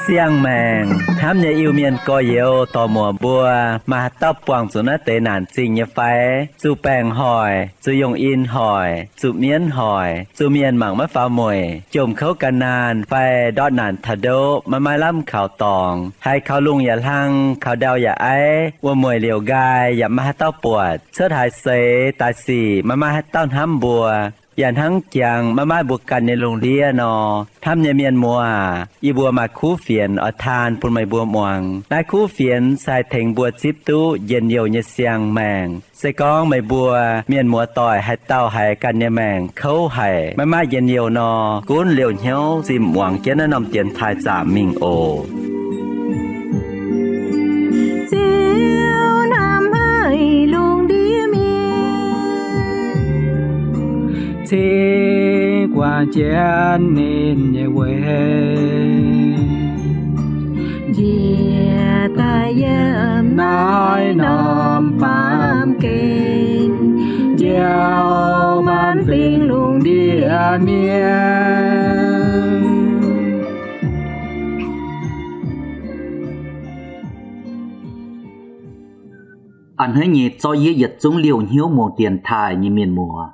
Siang-maengc hnamv nyei Iu-Mienh gorx-youz dorc-muoc mbuo, maaih haaix dauh buangh zuqc naaiv deix naanc zingh nyei fai? Zuqc baengc hoic, zuqc yungh in hoic, zuqc mienv hoic, zuqc mienh mangc maiv faaux mueic, jomc kouv gan naanh fai ndortv naanc taux ndoqv maiv maaih lamh kaux dorngx, haiz kaux lungh yaac hlang, kaux ndau yaac aiv, wuom-mueic liouc nqaai yaac maiv maaih haaix dauh buatc, cuotv haaix seix daaih sic maiv maaih haaix dauh hnamv mbuo, yaac hnangv jangx maiv maaih mbuo ganh nyei lungh ndiev nor, hnamv nyei mienh muoz aac, yie mbuo maaih kuv fienx oix taan bun meih mbuo muangx. Naaiv kuv fienx se haih tengx mbuo zipv duqv njien-youh nyei siang-maengc. Se gorngv meih mbuo mienh muoz-doic haaix dauh haiz ganh nyei maengc kouv haic, maiv maaih njien-youh nor, gunv liouh hnyouv zinh muangx jienv naaiv norm dienx taaih zaamc mingh oc. Ziouv hnamv haic lungh ndiev mienh, cingx guangc jienv ninh nyei weic, njiec daaih yiem naaiv norm baamh gen, njoux maanc fingx lungh ndiev mienh. A'hneiv nyei zorqv yie yietc zungv liouh hnyouv muangx dienx taaih nyei mienh muoz.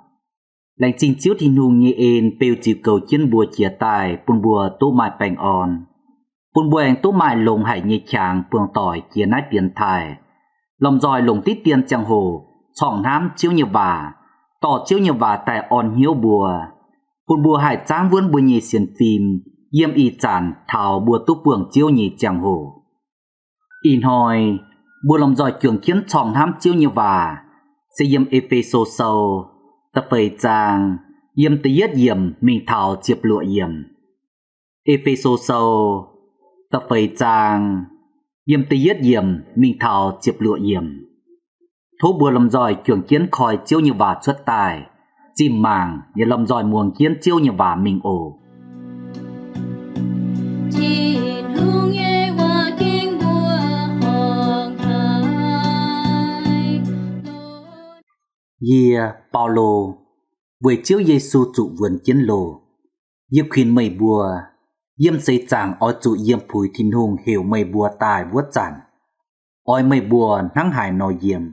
Laengz zingh Ziouv Tin-Hungh nyei en beu ziux goux jienv mbuo jiex daaih bun mbuo duqv maaih baengh orn, bun mbuo aengx duqv maaih longx haic nyei qangx buangh doic jiex naaiv dienx taaih, lomh nzoih longc diqv dien ziangh hoc corngh hnamv Ziouv nyei waac, dorh Ziouv nyei waac daaih orn hnyouv mbuo, bun mbuo haih zaangv wuonv mbuo nyei sienx fim yiem ih zanc taux mbuo duqv buangh Ziouv nyei ziangh hoc. Ih hnoi mbuo lomh nzoih juangc jienv corngh hnamv Ziouv nyei waac se yiem E^fe^so Sou da'feix zaang, yiem da'yietv yiemc mingh taux ziepc luoqc yiemc. E^fe^so Sou da'feix zaang, yiem da'yietv yiemc mingh taux ziepc luoqc yiemc. Tov mbuo lomh nzoih juangc jienv koi Ziouv nyei waac cuotv daaih, zinh mangc yaac lomh nzoih muangx jienv Ziouv nyei waac mingh oc. Tin-Hungh nyei waac ging mbuo horngc haic. Yie, Baulo, weic Ziouv Yesu zuqc wuonx jienv loh, yie kuinx meih mbuo, yiem seix zaangc oix zuqc yiem puix Tin-Hungh heuc meih mbuo daaih wuov zanc, oix meih mbuo hnangv haaix nor yiem.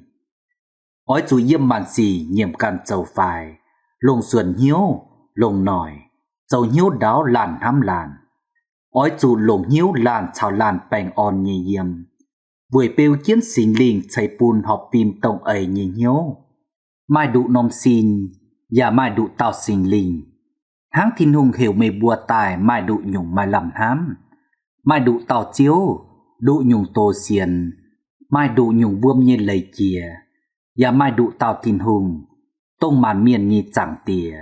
Oix zuqc yiem maanc sic nyiemc ganh zoux faix, longc suonc hnyouv, longc noic, zoux hnyouv ndaauv laanh hnamv laanh. Oix zuqc longc hnyouv laanh caux laanh baengh orn nyei yiem, weic beu jienv Singx Lingh ceix bun horpc fim dongh eix nyei hnyouv. Maaih nduqc norm sin, yaac maaih nduqc dauh Singx Lingh. Hnangv Tin-Hungh heuc meih mbuo daaih maaih nduqc nyungc maaih lamh hnamv, maaih nduqc dauh Ziouv, nduqc nyungc doz sienx, maaih nduqc nyungc wuom nyei leiz jiex, yaac maaih nduqc dauh Tin-Hungh, dongh maanc mienh nyei Zaangc Diex.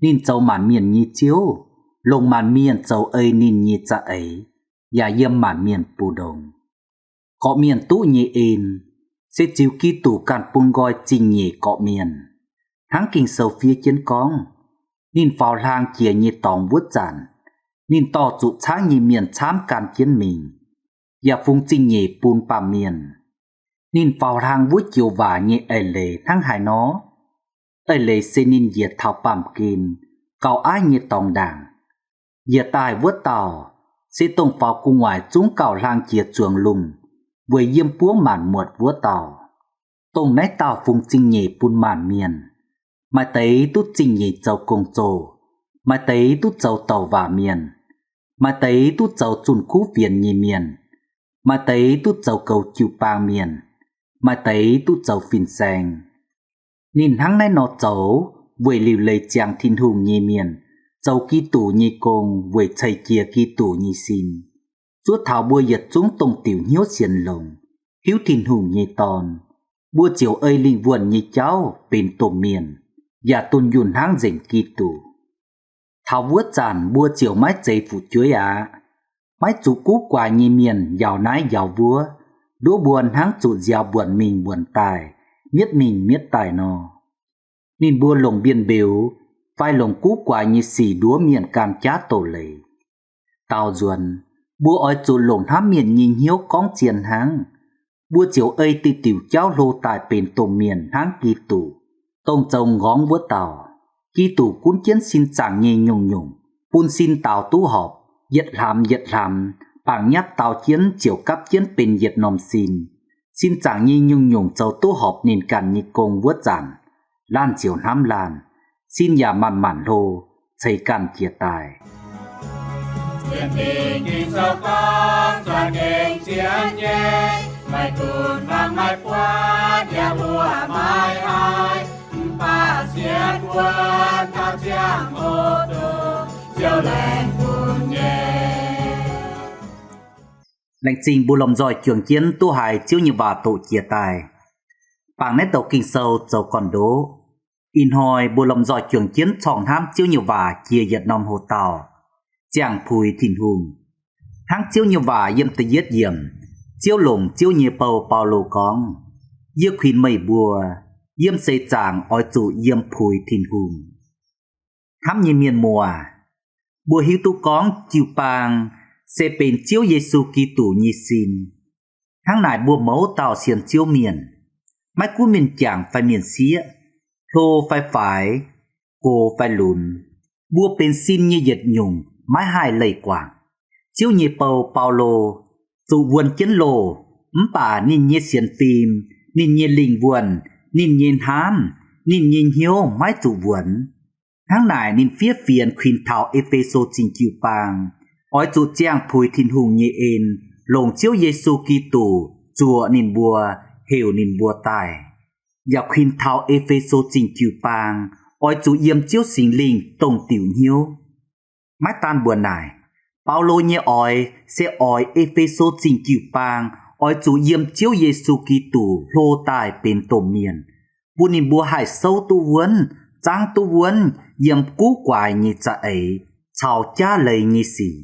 Ninh zoux maanc mienh nyei Ziouv, longc maanc mienh zoux ei ninh nyei za'eix, yaac yiem maanc mienh mbu'ndongx. Gorqv-mienh duqv nyei en se ziux Giduc ganh bun nqoi zingh nyeic gorqv-mienh. Hnangv Ging-Sou fiev jienv gorngv, ninh faaux hlang jiex nyei dorngx wuov zanc, ninh dorh zuqc caangv nyei mienh camv gan jienv mingh, yaac fungx zingh nyeic bun baamh mienh. Ninh faaux hlang wuov joux waac nyei eix leiz hnangv haaix nor? Eix leiz se ninh njiec taux baamh gen gauh aiv nyei dorngx ndaangc. Njiec daaih wuov dauh se dongh faaux gu'nguaaic zungv gauh hlang jiex zuangx lungh weic yiem buov maanc muotc wuov dauh. Dongh naaiv dauh fungx zingh nyeic bun maanc mienh. Maaih deix duqv zingh nyeic zoux gong-zoh, maaih deix duqv zoux douc waac mienh, maaih deix duqv zoux zunh kuv fienx nyei mienh, maaih deix duqv zoux goux jiu-baang mienh, maaih deix duqv zoux fin-saeng. Ninh hnangv naaiv nor zoux weic liuc leiz ziangx Tin-Hungh nyei mienh zoux Giduc nyei gong weic ceix jiez Giduc nyei sin. Zuov taux mbuo yietc zungv dongh diuc hnyouv sienx longx, hiuv Tin-Hungh nyei Dorn, mbuo ziouc ei lingh wuonh nyei jauv benx domh mienh, yaac dunh yunh hnangv nzengc Giduc. Taux wuov zanc mbuo ziouc maiv zeiz fu'jueiv aqv. Maiv zuqc guv guaax nyei mienh njaaux naaiv njaaux wuov, nduov mbuo hnangv zuqc nziaaux mbuonc mingh mbuonc daaih, mietv mingh mietv daaih nor. Ninh mbuo longc mbienv mbeux fai longc guv guaax nyei sic nduov mienh gaam jaav doz-leiz. Daaux nzuonx, Mbuo oix zuqc longc hnamv mienh nyei hnyouv gorngv zien hnangv. Mbuo ziouc ei diuh diuc jauv hlo daaih benx domh mienh hnangv Giduc, dongh zoux m'nqorngv wuov dauh. Giduc gunv jienv sin zaangc nyei nyungc-nyungc, bun sin daaux duqv horpc, yietc hlaax yietc hlaax, bangc nyatv dau jienv ziouc gapv jienv benx yietc norm sin. Sin zaangc nyei nyungc-nyungc zoux duqv horpc ninh ganh nyei gong wuov zanc, laanh ziouc hnamv laanh, sin yaac manc-manc hlo, ceix ganh jiez daaih. Laengz zingh mbuo lomh nzoih juangc jienv duqv haiz Ziouv nyei waac doqc jiex daaih. Bangc naaiv douc Ging-Sou zoux gorn-ndoqv. Ih hnoi mbuo lomh nzoih juangc jienv corngh hnamv Ziouv nyei waac jiex yietc norm hoc-dauh, ziangh puix Tin-Hungh. Hnangv Ziouv nyei waac yiem da'yietv yiemc, Ziouv longc Ziouv nyei bou, Baulo gorngv, Yie kuinx meih mbuo, yiem seix zaangc oix zuqc yiem puix Tin-Hungh. Hnamv nyei mienh muoz, mbuo hiuv duqv gorngv jiu-baang se benx Ziouv Yesu Giduc nyei sin. Hnangv naaic mbuo mouz dauh sienx Ziouv mienh, maiv gunv mienh jangc fai mienh sieqv, hlo fai faix, gox fai lunx, mbuo benx sin nyei yietc nyungc maiv haih leih guangc. Ziouv nyei bou, Baulo, zuqc wuonx jienv loh, mv baac ninh nyei sienx fim, ninh nyei lingh wuonh, ninh nyei hnamv, ninh nyei hnyouv maiv zuqc wuonx. Hnangv naaic ninh fiev fienx kuinx taux E^fe^so Zingh Jiu-Baang, oix zuqc ziangh puix Tin-Hungh nyei en, longc Ziouv Yesu Giduc zuoqc ninh mbuo, heuc ninh mbuo daaih. Yaac kuinx taux E^fe^so Zingh Jiu-Baang, oix zuqc yiem Ziouv Singx Lingh dongh diuc hnyouv. Maiv daan mbuox naaic, Baulo nyei oix se oix E^fe^so Zingh Jiu-Baang oix zuqc yiem Ziouv Yesu Giduc hlo daaih benx domh mienh, bun ninh mbuo haih souv duqv wuonv, zaangv duqv wuonv yiem guv guaix nyei za'eix caux jaav leiz nyei sic.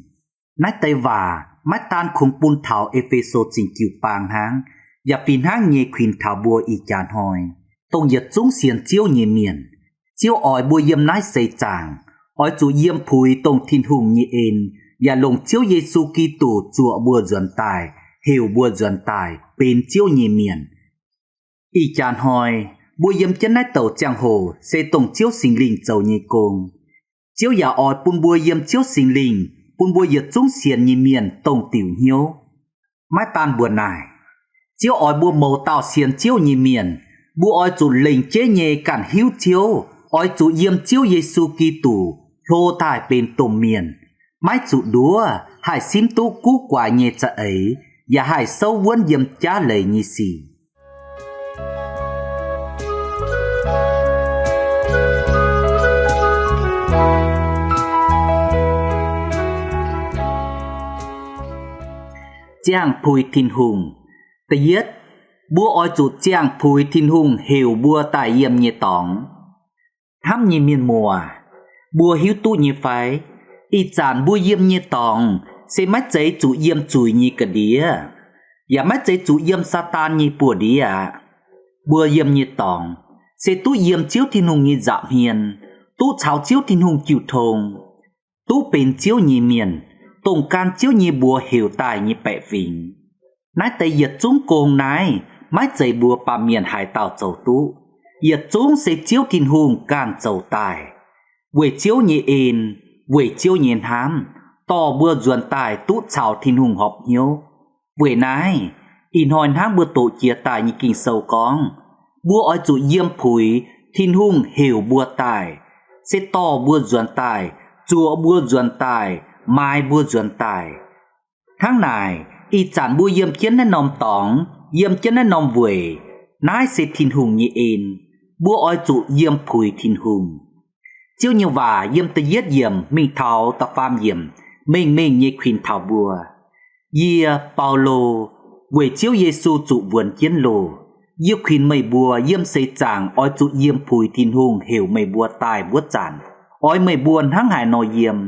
Naaiv deix waac maiv daan kungx bun taux E^fe^so Zingh Jiu-Baang hnangv, yaac fih hnangv nyei kuinx taux mbuo ih jaax hnoi, dongh yietc zungv sienx Ziouv nyei mienh. Ziouv oix mbuo yiem naaiv seix zaangc oix zuqc yiem puix dongh Tin-Hungh nyei en, yaac longc Ziouv Yesu Giduc zuoqc mbuo nzuonx daaih, heuc mbuo nzuonx daaih benx Ziouv nyei mienh. Ih jaax hnoi, mbuo yiem jienv naaiv douc ziangh hoc se dongh Ziouv Singx Lingh zoux nyei gong. Ziouv yaac oix bun mbuo yiem Ziouv Singx Lingh, bun mbuo yietc zungv sienx nyei mienh dongh diuc hnyouv. Maiv daan mbuox naaic, Ziouv oix mbuo mouz dauh sienx Ziouv nyei mienh, mbuo oix zuqc lengc jeiv nyei ganh hiuv Ziouv, oix zuqc yiem Ziouv Yesu Giduc hlo daaih benx domh mienh, maiv zuqc nduov haih simv duqv guv guaix nyei za'eix, yaac haih souv wuonv yiem jaav leiz nyei sic. Ziangh puix Tin-Hungh. Da'yietv, mbuo oix zuqc ziangh puix Tin-Hungh heuc mbuo daaih yiem nyei dorngx. Hnamv nyei mienh muoz, mbuo hiuv duqv nyei fai? Ih zanc mbuo yiem nyei dorngx se maiv zeiz zuqc yiem zuiz nyei ga'ndiev, yaac maiv zeiz zuqc yiem Saadaan nyei buoz-ndiev aqv. Mbuo yiem nyei dorngx se duqv yiem Ziouv Tin-Hungh nyei nza'hmien, duqv caux Ziouv Tin-Hungh jiu tong, duqv benx Ziouv nyei mienh, dongh gan Ziouv nyei mbuox heuc daaih nyei baeqc fingx. Naaiv deix yietc zungv gong naaiv maiv zeiz mbuo baamh mienh haaix dauh zoux duqv. Yietc zungv se Ziouv Tin-Hungh ganh zoux daaih, weic Ziouv nyei en, weic Ziouv nyei hnamv, dorh mbuo nzuonx daaih duqv caux Tin-Hungh horpc hnyouv. Weic naaiv, ih hnoi hnangv mbuo doqc jiex daaih nyei Ging-Sou gorngv, mbuo oix zuqc yiem puix Tin-Hungh heuc mbuo daaih, se dorh mbuo nzuonx daaih, zuoqc mbuo nzuonx daaih, maaiz mbuo nzuonx daaih. Hnangv naaic, ih zanc mbuo yiem jienv naaiv norm dorngx, yiem jienv naaiv norm weic, naaiv se Tin-Hungh nyei en. Mbuo oix zuqc yiem puix Tin-Hungh. Ziouv nyei waac yiem da'yietv yiemc mingh taux da'faam yiemc mengh mengh nyei kuinx taux mbuo, Yie, Baulo, weic Ziouv Yesu zuqc wuonx jienv loh, yie kuinx meih mbuo yiem seix zaangc oix zuqc yiem puix Tin-Hungh heuc meih mbuo daaih wuov zanc, oix meih mbuo hnangv haaix nor yiem.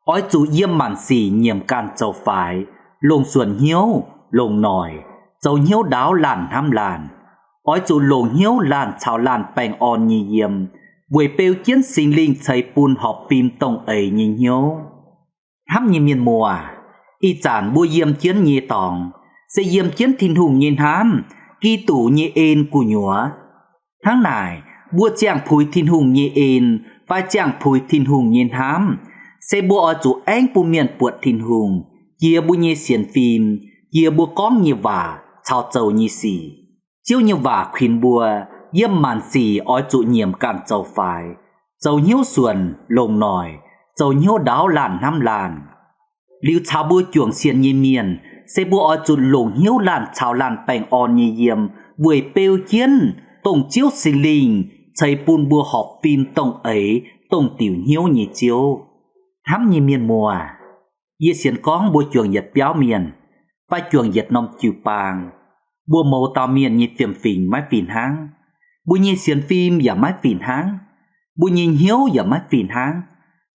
Oix zuqc yiem maanc sic nyiemc ganh zoux faix, longc suonc hnyouv, longc noic, zoux hnyouv ndaauv laanh hnamv laanh. Oix zuqc longc hnyouv laanh caux laanh baengh orn nyei yiem, weic beu jienv Singx Lingh ceix bun horpc fim dongh eix nyei hnyouv. Hnamv nyei mienh muoz, Ih zanc mbuo yiem jienv nyei dorngx se yiem jienv Tin-Hungh nyei hnamv, Giduc nyei en gu'nyuoz. Hnangv naaic, mbuo ziangh puix Tin-Hungh nyei en fai ziangh puix Tin-Hungh nyei hnamv, se mbuo oix zuqc aengv bun mienh buatc Tin-Hungh, jiex mbuo nyei sienx fim, jiex mbuo gorngv nyei waac caux zoux nyei sic. Ziouv nyei waac kuinx mbuo, yiem maanc sic oix zuqc nyiemc ganh zoux faix, zoux hnyouv suonc longc noic, zoux hnyouv ndaauv laanh hnamv laanh. Liuz caux mbuo juangc sienx nyei mienh, se mbuo oix zuqc longc hnyouv laanh caux laanh baengh orn nyei yiem, weic beu jienv dongh Ziouv Singx Lingh ceix bun mbuo horpc fim dongh eix, dongh diuc hnyouv nyei Ziouv. Hnamv nyei mienh muoz, yie sienx gorngv mbuo juangc yietc biauv mienh fai juangc yietc norm jiu-baang, mbuo mouz dauh mienh nyei fiem-fingx maiv fih hnangv, mbuo nyei sienx fim yaac maiv fih hnangv, mbuo nyei hnyouv yaac maiv fih hnangv,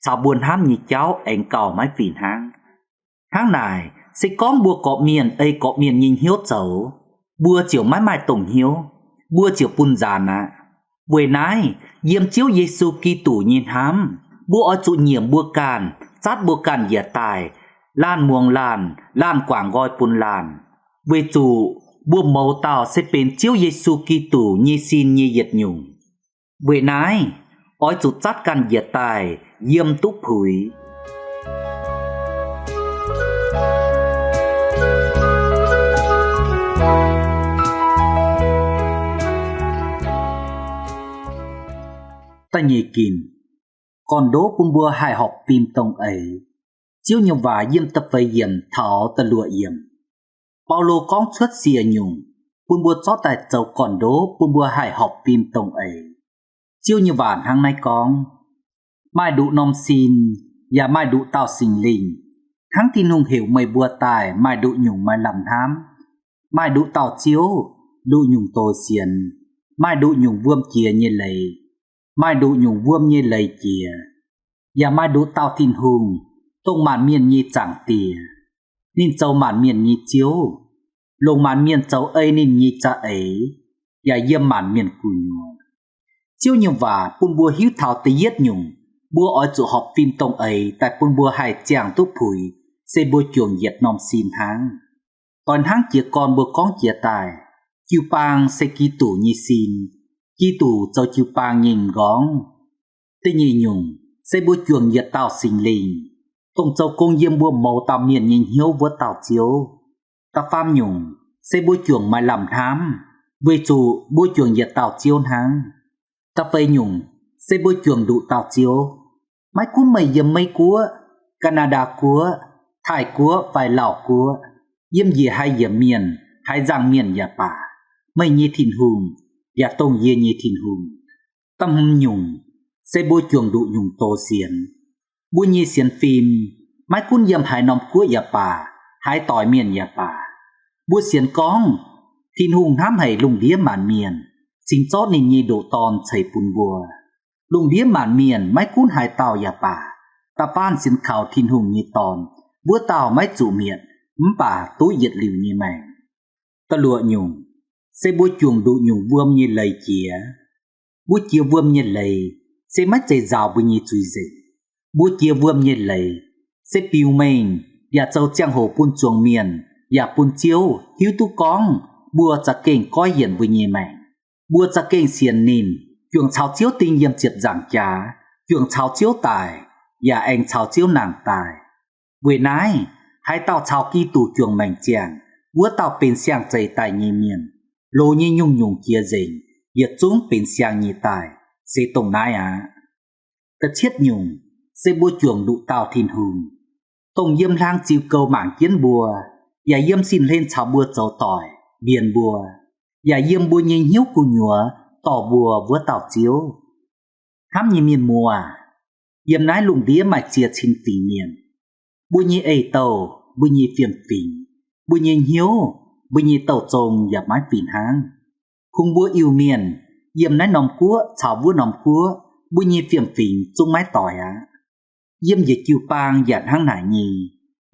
caux mbuo hnamv nyei jauv aengx gauh maiv fih hnangv. Hnangv naaic, se gorngv mbuo gorqv-mienh ei gorqv-mienh nyei hnyouv zoux, mbuo ziouc maiv maaih dongh hnyouv, mbuo ziouc bun nzaanx aqv. Weic naaiv, yiem Ziouv Yesu Giduc nyei hnamv, mbuo oix zuqc nyiemc mbuo ganh, zatv mbuo ganh njiec daaih, laanh muangx laanh, laanh guangc nqoi bun laanh, weic zuqc mbuo mouz dauh se benx Ziouv Yesu Giduc nyei sin nyei yietc nyungc. Weic naaiv, oix zuqc zatv ganh njiec daaih yiem duqv puix. Da'nyeic ginc, gorn-ndoqv bun mbuo haih horpc fim dongh eix. Ziouv nyei waac yiem da'feix yiemc taux da'luoqc yiemc, Baulo gorngv cuotv siec nyungc bun mbuo zorqv daaih zoux gorn-ndoqv bun mbuo haih horpc fim dongh eix. Ziouv nyei waac hnangv naaiv gorngv, Maaih nduqc norm sin, yaac maaih nduqc dauh Singx Lingh, hnangv Tin-Hungh heuc meih mbuo daaih maaih nduqc nyungc maaih lamh hnamv. Maaih nduqc dauh Ziouv, nduqc nyungc doz sienx, maaih nduqc nyungc wuom jiex nyei leiz, maaih nduqc nyungc wuom nyei leiz jiex. Yaac maaih nduqc dauh Tin-Hungh, dongh maanc mienh nyei Zaangc Diex. Ninh zoux maanc mienh nyei Ziouv, longc maanc mienh zoux ei ninh nyei za'eix, yaac yiem maanc mienh gu'nyuoz. Ziouv nyei waac bun mbuo hiuv taux da'yietv nyungc, mbuo oix zuqc horpc fim dongh eix daaih bun mbuo haih ziangh duqv puix, se mbuo juangc yietc norm sin hnangv. Doix hnangv jiez gorn mbuo gorngv jiex daaih, jiu-baang se Giduc nyei sin, Giduc zoux jiu-baang nyei m'nqorngv. Da'nyeic nyungc, se mbuo juangc yietc dauh Singx Lingh, dongh zoux gong yiem mbuo mouz dauh mienh nyei hnyouv wuov dauh Ziouv. Da'faam nyungc, se mbuo juangc maaih lamh hnamv, weic zuqc mbuo juangc yietc dauh Ziouv hnangv. Da'feix nyungc, se mbuo juangc nduqc dauh Ziouv. Maiv gunv meih yiem Meiv Guoqv, Gaa^naa^ndaa Guoqv, Taiv Guoqv fai Lauv Guoqv, yiem njiec haaix yiemc mienh, haaix nzangc mienh yaac baac, meih nyei Tin-Hungh yaac dongh yie nyei Tin-Hungh. Da'hmz nyungc, se mbuo juangc nduqc nyungc doz sienx. Mbuo nyei sienx fim, maiv gunv yiem haaix norm guoqv yaac baac, haaix doic mienh yaac baac, mbuo sienx gorngv Tin-Hungh hnamv haic lungh ndiev maanc mienh, cingx zorqv ninh nyei ndoqc Dorn ceix bun mbuo. Lungh ndiev maanc mienh maiv gunv haaix dauh yaac baac, da'faanh sienx kaux Tin-Hungh nyei Dorn, wuov dauh maiv zuqc mietc, mv baac duqv yietc liuz nyei maengc. Da'luoqc nyungc, se mbuo juangc nduqc nyungc wuom nyei leiz jiex. Mbuo jiex wuom nyei leiz, se maiv zeiz nzaaux mbuo nyei zuiz nzengc. Mbuo jiex wuom nyei leiz, se biux mengh yaac zoux ziangh hoc bun zuangx mienh yaac bun Ziouv hiuv duqv gorngv mbuo za'gengh goiv yienc mbuo nyei maengc. Mbuo za'gengh sienx ninh, juangc caux Ziouv ding yiem ziepc nzaangc jaax, juangc caux Ziouv daic, yaac aengx caux Ziouv nangh daaih. Weic naaiv, haaix dauh caux Giduc juangc maengc ziangh, wuov dauh benx siang-zeix daaih nyei mienh. Loz nyei nyungc-nyungc jiex nzengc, yietc zungv benx siang nyei daaih. Se dongh naaiv aqv. Da'cietv nyungc, se mbuo juangc nduqc dauh Tin-Hungh, dongh yiem hlang ziux goux mangc jienv mbuo, yaac yiem sin hlen caux mbuo zoux doic, mbienx mbuo, yaac yiem mbuo nyei hnyouv gu'nyuoz dorh mbuo wuov dauh Ziouv. Hnamv nyei mienh muoz, yiem naaiv lungh ndiev maaih cie cin fingx mienh. Mbuo nyei eix-douh, mbuo nyei fiem-fingx, mbuo nyei hnyouv, mbuo nyei douh zong yaac maiv fih hnangv. Kungx mbuo Iu-Mienh, yiem naaiv norm guoqv caux wuov norm guoqv, mbuo nyei fiem-fingx zungv maiv doix aqv. Yiem yietc jiu-baang yaac hnangv naaic nyei,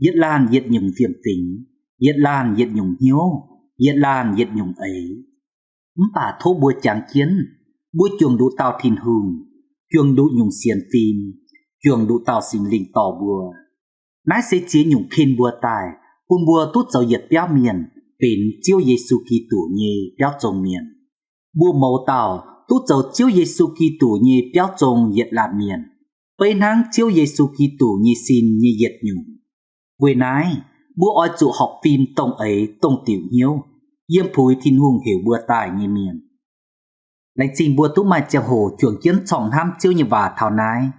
yietc laanh yietc nyungc fiem-fingx, yietc laanh yietc nyungc hnyouv, yietc laanh yietc nyungc eix. Mv baac tov mbuo jangx jienv, mbuo juangc nduqc dauh Tin-Hungh, juangc nduqc nyungc sienx fim, juangc nduqc dauh Singx Lingh dorh mbuo. Naaiv se ziex nyungc kin mbuo daaih, bun mbuo duqv zoux yietc biauv mienh, benx Ziouv Yesu Giduc nyei biauv zong mienh. Mbuo mouz dauh duqv zoux Ziouv Yesu Giduc nyei biauv zong yietc laanh mienh, beiv hnangv Ziouv Yesu Giduc nyei sin nyei yietc nyungc. Weic naaiv, mbuo oix zuqc horpc fim dongh eix dongh diuc hnyouv, yiem puix Tin-Hungh heuc mbuo daaih nyei mienh. Laengz zingh mbuo duqv maaih ziangh hoc juangc jienv corngh hnamv Ziouv nyei waac taux naaiv.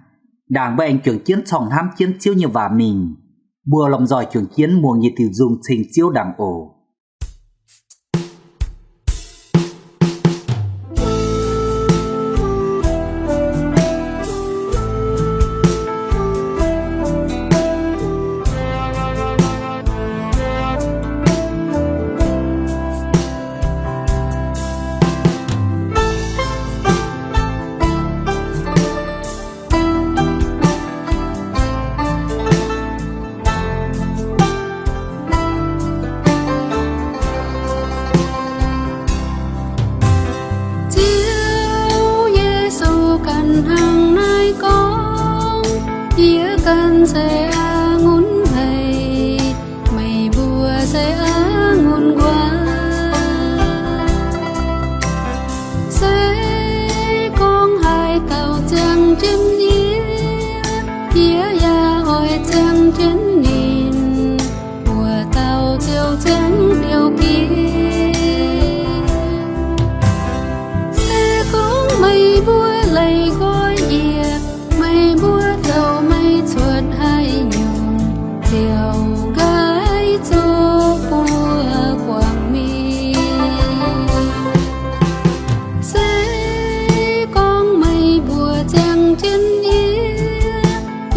Ndaangc mbuo aengx juangc jienv corngh hnamv jienv Ziouv nyei waac mingh, mbuo lomh nzoih juangc jienv muangx yietc diuc nzung ceng Ziouv ndaangc oc. Ziouv Yesu ganh hnangv naaiv gorngv, Yie ganh se a'ngunc haic, meih mbuo se a'ngunc nquaah. Se gorngv haaix dauh ziangh jienv yie, yie yaac oix ziangh jienv ninh, wuov dauh ziouc ziangh biouv-gex. Se gorngv meih mbuo leih nqoi yie, meih mbuo zoux meih cuotv haaix nyungc, ziouc nqaaiv zuqc buo guangc mingh. Se gorngv meih mbuo ziangh jienv yie,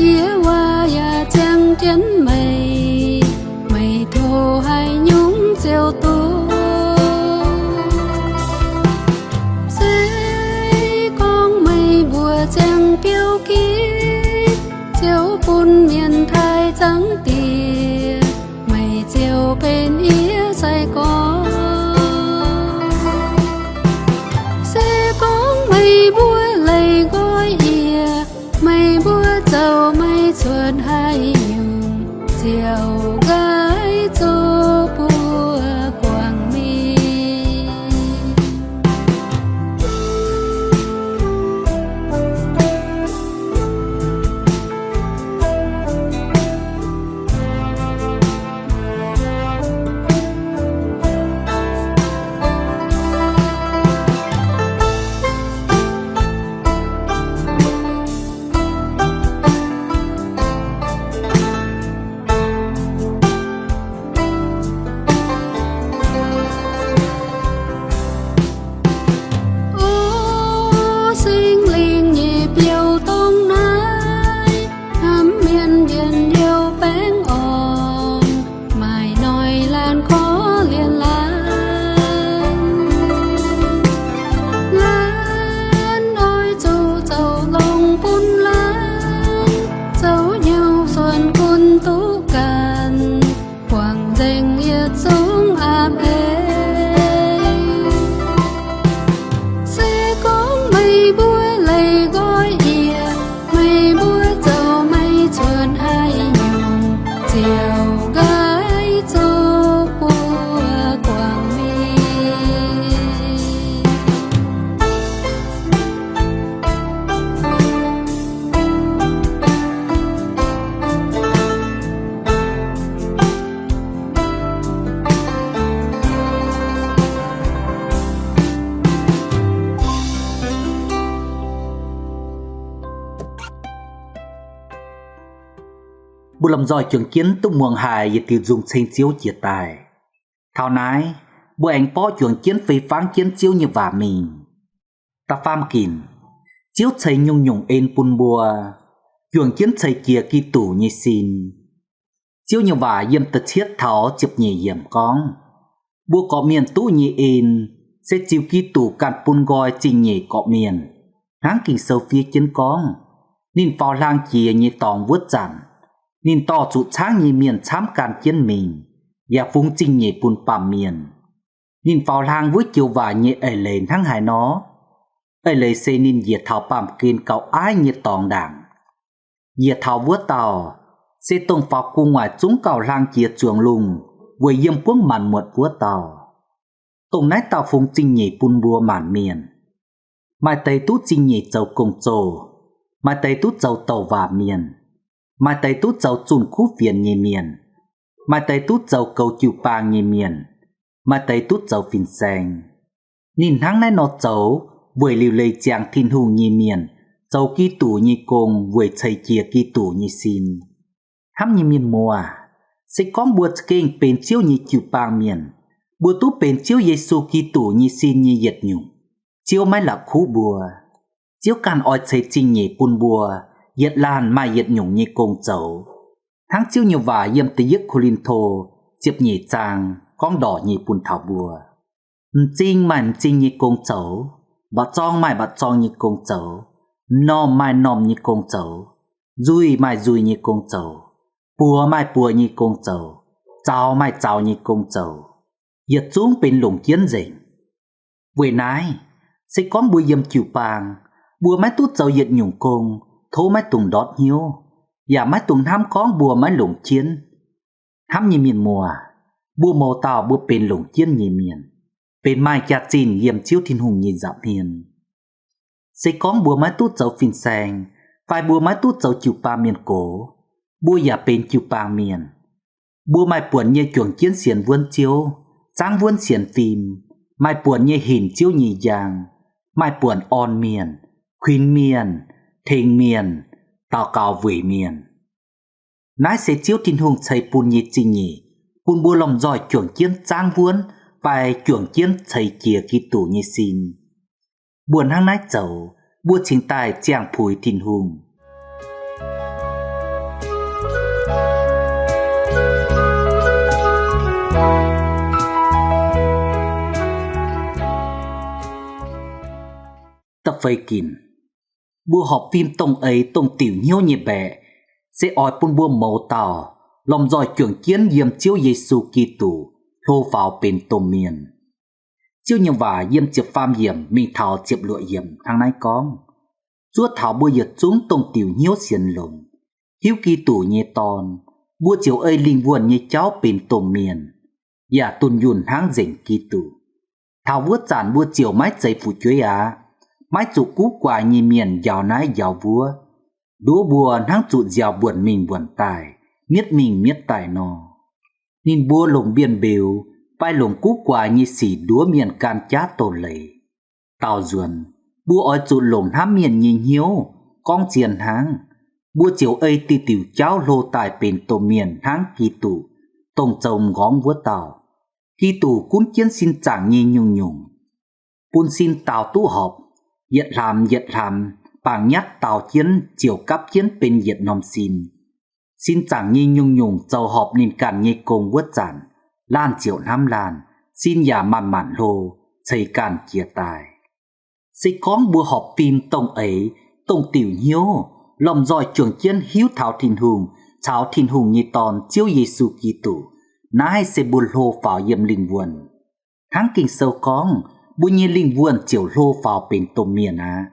yie waac yaac ziangh jienv meih, meih tov haaix nyungc ziouc duqv. Se gorngv meih mbuo ziangh biouv-gex, ziouc bun mienh taaih zangv dieh, meih ziouc benx yie sai-gorx. Se gorngv meih mbuo leih nqoi yie, meih mbuo zoux meih cuotv haaix nyungc, ziouc nqaaiv zuqc buo guangc mingh. O Singx Lingh nyei biouv-dorng naaiv, hnamv mienh njien-youh baengh orn, maaih noic laanh korv-lienh laanh. Laanh oix zuqc zoux longx bun laanh, zoux hnyouv suonc gunv duqv ganh, guangc nzengc yietc zungv aapv-eix. Se gorngv meih mbuo leih nqoi yie, meih mbuo zoux meih cuotv haaix nyungc, ziouc nqaaiv zuqc buo guangc mingh. Mbuo lomh nzoih juangc jienv duqv muangx haic yietc diuc nzung ceng Ziouv jiex daaih. Taux naaiv, mbuo aengx borqv juangc jienv fei fangv jienv Ziouv nyei waac mingh. Da'faam ginc, Ziouv ceix nyungc-nyungc en bun mbuo, juangc jienv ceix jiez Giduc nyei sin. Ziouv nyei waac yiem da'cietv taux ziepc nyeic yiemc gorngv, mbuo gorqv-mienh duqv nyei en se ziux Giduc ganh bun nqoi zingh nyeic gorqv-mienh, hnangv Ging-Sou fiev jienv gorngv, ninh faaux hlang jiex nyei dorngx wuov zanc, ninh dorh zuqc caangv nyei mienh camv gan jienv mingh, yaac fungx zingh nyeic bun baamh mienh. Ninh faaux hlang wuov joux waac nyei eix leiz hnangv haaix nor? Eix leiz se ninh njiec taux baamh gen gaux aiv nyei dorngx ndaangc. Njiec taux wuov dauh, se dongh faaux gu'nguaaic zungv gauh hlang jiex zuangx lungh weic yiem buangv maanc muotc wuov dauh. Dongh naaiv dauh fungx zingh nyeic bun mbuo maanc mienh. Maaih deix duqv zingh nyeic zoux gong-zoh, maaih deix duqv zoux douc waac mienh, maaih deix duqv zoux zunh kuv fienx nyei mienh, maaih deix duqv zoux goux jiu-baang nyei mienh, maaih deix duqv zoux fin-saeng. Ninh hnangv naaiv nor zoux weic liuc leiz ziangx Tin-Hungh nyei mienh zoux Giduc nyei gong weic ceix jiez Giduc nyei sin. Hnamv nyei mienh muoz, se gorngv mbuo za'gengh benx Ziouv nyei jiu-baang mienh, mbuo duqv benx Ziouv Yesu Giduc nyei sin nyei yietc nyungc, Ziouv maiv la'kuqv mbuo. Ziouv ganh oix ceix zingh nyeic bun mbuo, yietc laanh maaih yietc nyungc nyei gong zoux. Hnangv Ziouv nyei waac yiem Da'yietv Ko^lin^to ziepc nyeic zaang gorngv ndorqc nyei bun taux mbuo: M'zing maaih m'zing nyei gong zoux, mba'zorng maaih mba'zorng nyei gong zoux, m'normh maaih m'normh nyei gong zoux, nzuih maaih nzuih nyei gong zoux, buoz maaih buoz nyei gong zoux, zaux maaih zaux nyei gong zoux, yietc zungv benx longc jienv nzengc. Weic naaiv, se gorngv mbuo yiem jiu-baang, mbuo maiv duqv zoux yietc nyungc gong, tov maiv dungx ndortv hnyouv, yaac maiv dungx hnamv gorngv mbuo maiv longc jienv. Hnamv nyei mienh muoz, mbuo mouz dauh mbuo benx longc jienv nyei mienh, benx maaih jaax-zinh yiem Ziouv Tin-Hungh nyei nza'hmien. Se gorngv mbuo maiv duqv zoux fin-saeng, fai mbuo maiv duqv zoux jiu-baang mienh gox, mbuo yaac benx jiu-baang mienh. Mbuo maaih buonc nyei juangc jienv sienx wuonv Ziouv, zaangv wuonv sienx fim, maaih buonc nyei hinc Ziouv nyei njang, maaih buonc orn mienh, kuinx mienh, tengx mienh, daux gaux weic mienh. Naaiv se Ziouv Tin-Hungh ceix bun nyei zingh nyeic, bun mbuo lomh nzoih juangc jienv zaangv wuonv fai juangc jienv ceix jiez Giduc nyei sin. Mbuo hnangv naaiv zoux, mbuo cingx daaih ziangh puix Tin-Hungh. Da'feix ginc, mbuo horpc fim dongh eix dongh diuc hnyouv nyei mbaeqc, se oix bun mbuo mouz dauh lomh nzoih juangc jienv yiem Ziouv Yesu Giduc hlo faaux benx domh mienh. Ziouv nyei waac yiem ziepc faam yiemc mingh taux ziepc luoqc yiemc hnangv naaiv gorngv, zuov taux mbuo yietc zungv dongh diuc hnyouv sienx longx, hiuv Giduc nyei Dorn, mbuo ziouc ei lingh wuonh nyei jauv benx domh mienh, yaac dunh yunh hnangv nzengc Giduc. Taux wuov zanc mbuo ziouc maiv zeiz fu'jueiv aqv, maiv zuqc guv guaax nyei mienh njaaux naaiv njaaux wuov, nduov mbuo hnangv zuqc nziaaux mbuonc mingh mbuonc daaih, mietv mingh mietv daaih nor. Ninh mbuo longc mbienv mbeux fai longc guv guaax nyei sic nduov mienh gan jaav doz-leiz. Daaux nzuonx, mbuo oix zuqc longc hnamv mienh nyei hnyouv gorngv zien hnangv, mbuo ziouc ei diuc diuc jauv hlo daaih benx domh mienh hnangv Giduc, dongh zoux m'nqorngv wuov dauh. Giduc gunv jienv sin zaangc nyei nyungc-nyungc, bun sin daaux duqv horpc, yietc hlaax yietc hlaax bangc nyatv daaux jienv ziouc gapv jienv benx yietc norm sin. Sin zaangc nyei nyungc-nyungc zoux horpc ninh ganh nyei gong wuov zanc, laanh ziouc hnamv laanh, sin yaac maanc-maanc hlo, ceix ganh jiez daaih. Se gorngv mbuo horpc fim dongh eix, dongh diuc hnyouv, lomh nzoih juangc jienv hiuv taux Tin-Hungh caux Tin-Hungh nyei Dorn, Ziouv Yesu Giduc, naaiv se mbuo hlo faaux yiem lingh wuonh. Hnangv Ging-Sou gorngv, mbuo nyei lingh wuonh ziouc hlo faaux benx domh mienh aqv.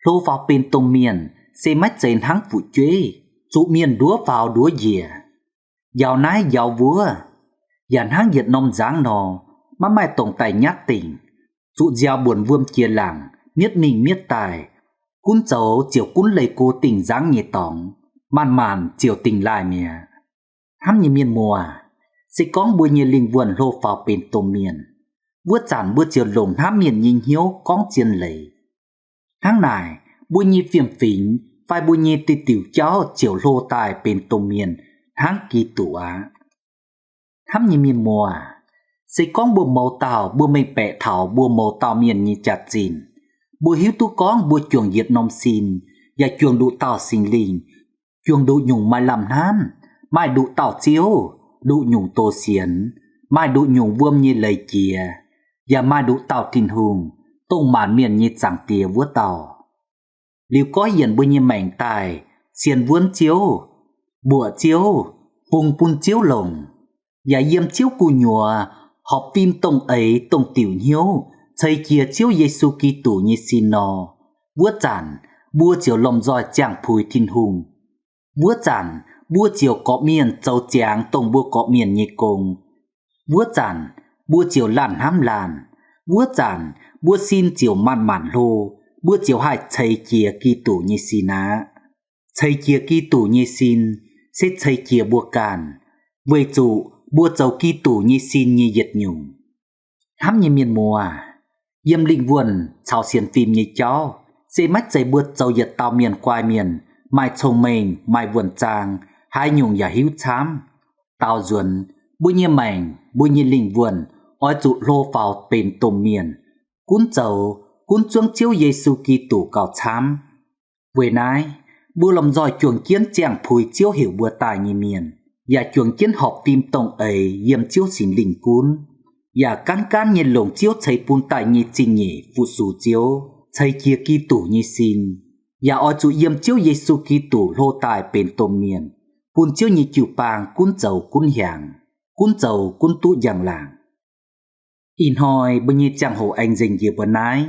Hlo faaux benx domh mienh se maiv zeiz hnangv fu'jueiv, zuqc mienh nduov faaux nduov njiec, njaaux naaiv njaaux wuov, yaac hnangv yietc norm nzangv nor, maiv maaih dongh daaih nyatv dingc, zuqc nziaaux mbuonc wuom jiex laangc, mietv mingh mietv daaih, gunv zoux ziouc gunv leih go dingh nzangv nyei dorngx, maanc-maanc ziouc dingh laaih mi'aqv. Hnamv nyei mienh muoz, se gorngv mbuo nyei lingh wuonh hlo faaux benx domh mienh, wuov zanc mbuo ziouc longc hnamv mienh nyei hnyouv gorngv zien leiz. Hnangv naaic, mbuo nyei fiem-fingx fai mbuo nyei diuc diuc jauv ziouc hlo daaih benx domh mienh hnangv Giduc aqv. Hnamv nyei mienh muoz, se gorngv mbuo mouz dauh mbuo mengh baeqc taux mbuo mouz dauh mienh nyei jaax-zinh, mbuo hiuv duqv gorngv mbuo juangc yietc norm sin, yaac juangc nduqc dauh Singx Lingh, juangc nduqc nyungc maaih lamh hnamv, maaih nduqc dauh Ziouv, nduqc nyungc doz sienx, maaih nduqc nyungc wuom nyei leiz jiex, yaac maaih nduqc dauh Tin-Hungh, dongh maanc mienh nyei Zaangc Diex wuov dauh. Liuz goiv yienc mbuo nyei maengc daaih sienx wuonv Ziouv, mbuoqc Ziouv, fungx bun Ziouv longc, yaac yiem Ziouv gu'nyuoz horpc fim dongh eix dongh diuc hnyouv ceix jiez Ziouv Yesu Giduc nyei sin nor, wuov zanc mbuo ziouc lomh nzoih ziangh puix Tin-Hungh. Wuov zanc mbuo ziouc gorqv-mienh zoux ziangx dongh mbuo gorqv-mienh nyei gong. Wuov zanc mbuo ziouc laanh hnamv laanh. Wuov zanc mbuo sin ziouc manc-manc hlo, mbuo ziouc haih ceix jiez Giduc nyei sin aqv. Ceix jiez Giduc nyei sin se ceix jiez mbuo ganh, weic zuqc mbuo zoux Giduc nyei sin nyei yietc nyungc. Hnamv nyei mienh muoz, yiem lingh wuonh caux sienx fim nyei jauv, se maiv zeiz mbuo zoux yietc dauh mienh guai mienh, maaih cong-mengh, maaih wuonh-zaang, haaix nyungc yaac hiuv camv. Daaux nzuonx, mbuo nyei maengc, mbuo nyei lingh wuonh oix zuqc hlo faaux benx domh mienh, gunv zoux, gunv zuangx Ziouv Yesu Giduc gauh camv. Weic naaiv, mbuo lomh nzoih juangc jienv ziangh puix Ziouv heuc mbuo daaih nyei mienh, yaac juangc jienv horpc fim dongh eix yiem Ziouv Singx Lingh gunv, yaac gaanv gaanv nyei longc Ziouv ceix bun daaih nyei zingh nyeic fu-sux Ziouv, ceix jiez Giduc nyei sin, yaac oix zuqc yiem Ziouv Yesu Giduc hlo daaih benx domh mienh, bun Ziouv nyei jiu-baang gunv zoux gunv hiaangx, gunv zoux gunv duqv njang-laangc. Ih hnoi mbuo nyei ziangh hoc aengx nzengc njiec mbuo naaiv.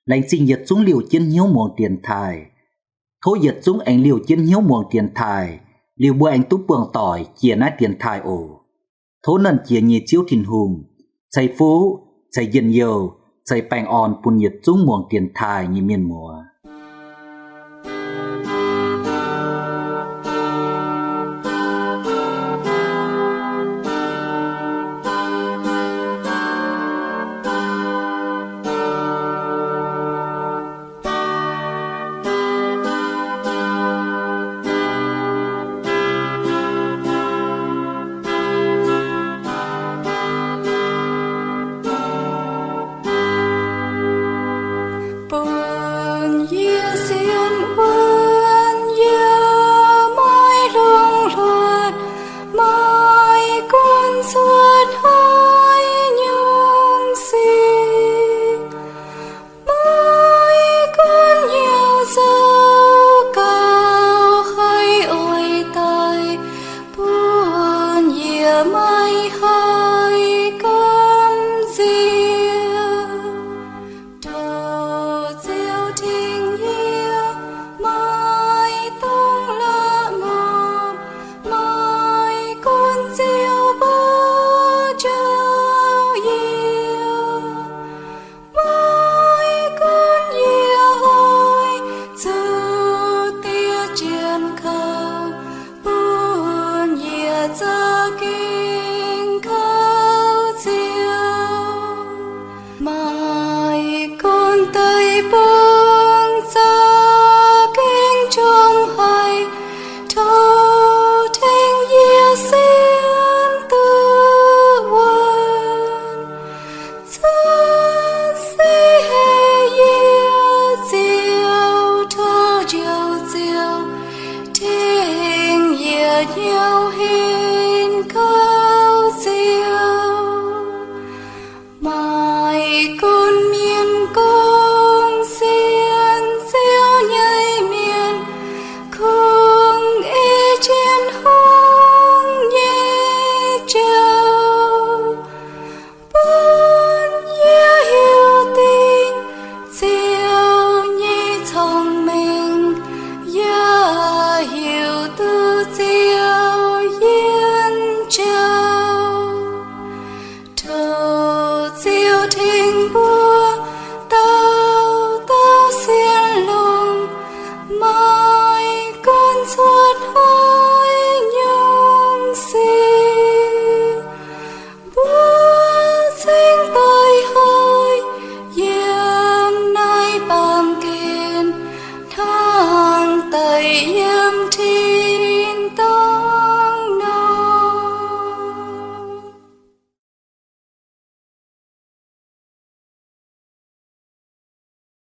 Laengz zingh yietc zungv liouh jienv hnyouv muangx dienx taaih. Tov yietc zungv aengx liouh jienv hnyouv muangx dienx taaih, liuz mbuo aengx duqv buangh doic jiex naaiv dienx taaih oc. Tov Nernh Jiex nyei Ziouv Tin-Hungh ceix fuqv, ceix njien-youh, ceix baengh orn bun yietc zungv muangx dienx taaih nyei mienh muoz.